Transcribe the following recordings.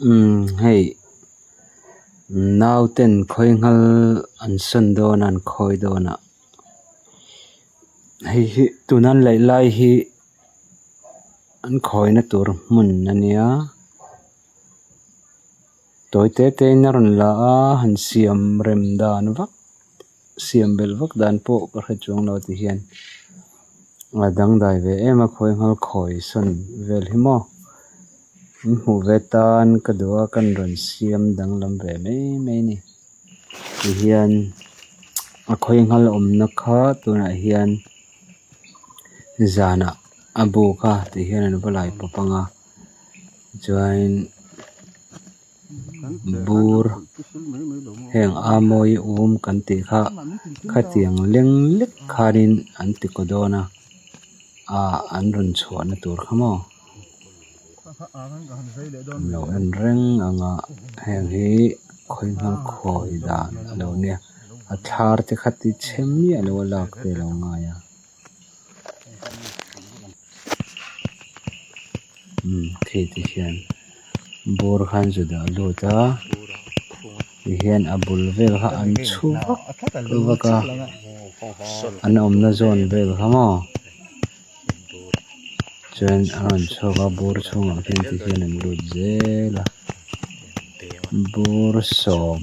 Umm hei nauten khawi nghal an sawn dawn a an khawi dawn a hei hi tuna an laih lai hi an khawina tur hmun a nia tawi te te in a rawn la a han siam rem dan vak siam belh vak dan pawh ka hre chuang lo ti hian a dangdai ve em a khawi nghal khawi sawn vel hi maw in hmuh ve tan ka duh a kan rawn siam danglam ve mai mai a ni ti hian a khawi nghal awmna kha tunah hian zanah a bu kha ti hian an va lai pawp ang a chuanin bur heng a mawi um kan tih kha khatiang leng lek khanin an ti kaw dawn a ah an rawn chhuah na tur kha maw an lo en reng ang a heng hi khawi nghal khawi dan a lo nia a thlar te kha ti chhe miah lo a lak te a lo ngai a. Umm khi ti hian bur khan zu dah lut a ti hian a bul vel kha an chhu vak vak a an awmna zawn vel kha maw chuan a rawn chhuak a bur chhungah khian ti hian an lut zel a bur sawm.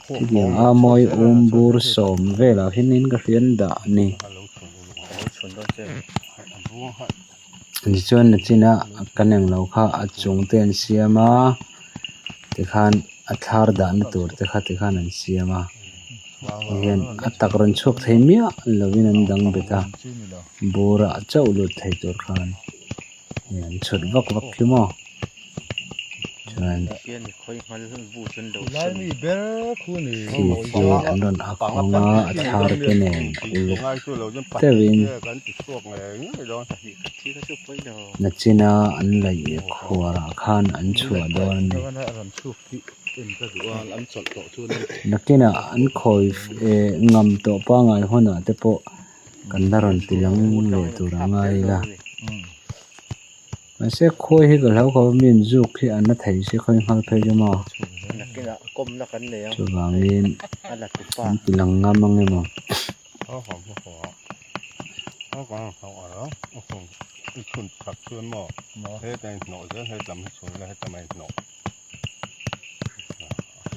Khitiang a mawi um bur sawm velah hianin ka hria an dah a ni. Tichuan nachina kan englo kha a chung te an siam a tikhan a thlar dahna tur te kha tikhan an siam a tihian a tak rawn chhuak thei miah lovin an dang bet a burah chauh lut thei tur khan. Hei an chhut vak vak khi maw chuan khi khi an rawn ak hawng a a thlar te nen uluk deuhin nachina an laih khuar ah khan an chhuah dawn a ni nakinah an khawi eh ngam tawh pangngai hunah te pawh. Kan la rawn ti lang leh tur a ngai ila. Mahse khawi hi ka hlau khawp a mi an zuk hi an la thei si khawi nghal phei chu maw. Chuvangin an ti lang ngam ang emaw.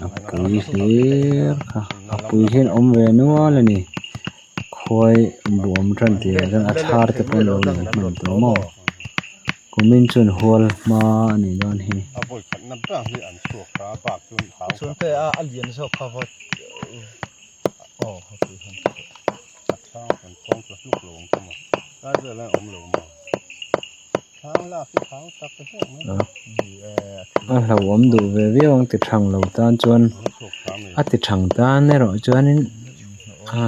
A pui hlir kha a pui hian awm ve nual a ni khuai buam tan tih ah chuan a thlar te pawh an lo lang hman tawh maw kumin chuan hual hma a nih dawn hi. A hlauhawm duh ve viau ang ti thang lo tan chuan a ti thang tan erawh chuanin a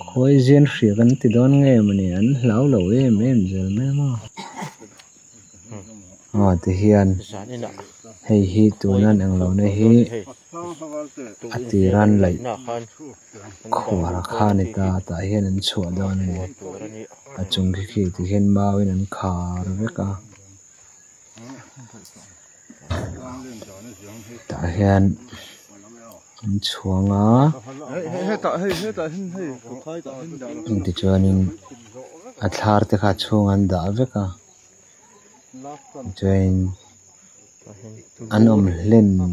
khawi zian hria kan ti dawn nge mawni an hlau lo em em zel mai maw aw ti hian hei hi tuna an englo na hi a tiran laih khuar kha a ni ta tah hian an chhuah dawn a ni. A chung khi khi ti hian mau in an khar vek a tah hian an chhuang a tichuanin a thlar te kha a chhungah an dah vek a tichuanin an awm hlen an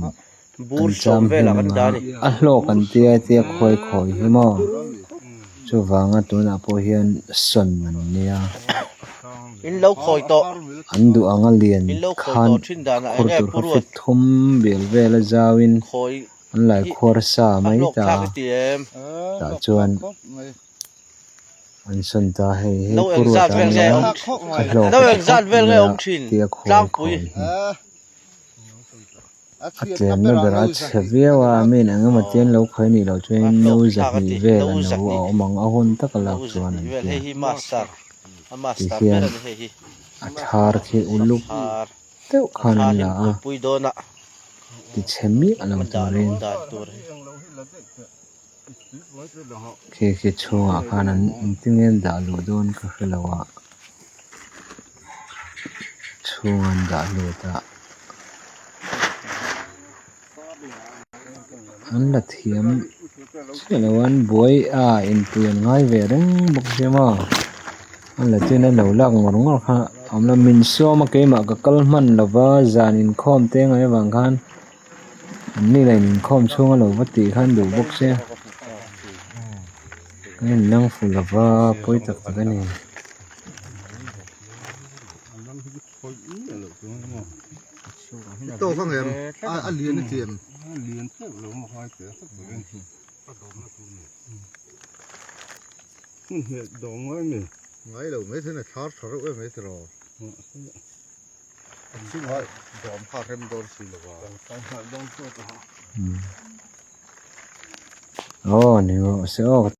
cham hlen ang a a hlawk an tia tia khawi khawi hi maw chuvanga tunah pawh hian sawn an nia an duh anga lian khan khur tur kha fit thum bial vel a zau in an lai khuar sa mai ta tah chuan. An sawn ta hei hei pu Ruata a nia a hlawk a ti khawp mai a tia khawi khawi hi a tlemna berah a chhe viau a mi in eng emaw te an lo khawi anih loh chuan no zahnih vel a no a awm ang a hun taka lak chuan an tia ti hian a thlar khi uluk deuh khan an la a ti chhe miah lo turin. Khi khi chhungah khan an engtin nge an dah luh dawn ka hre lo a. chhungah an dah lut a an la thiam chiah lo a an buai a inpui an ngai ve reng bawk sia maw a la chuan a lo lak ngawr ngawr kha a awm lo min sawm a keimah ka kal hman lo va zan inkhawm te ngaih avang khan an ni lah inkhawm chhung a lo va tih khan duh bawk sia ka inlang fuh lo va pawi tak tak a ni. Aw ni rawh se aw.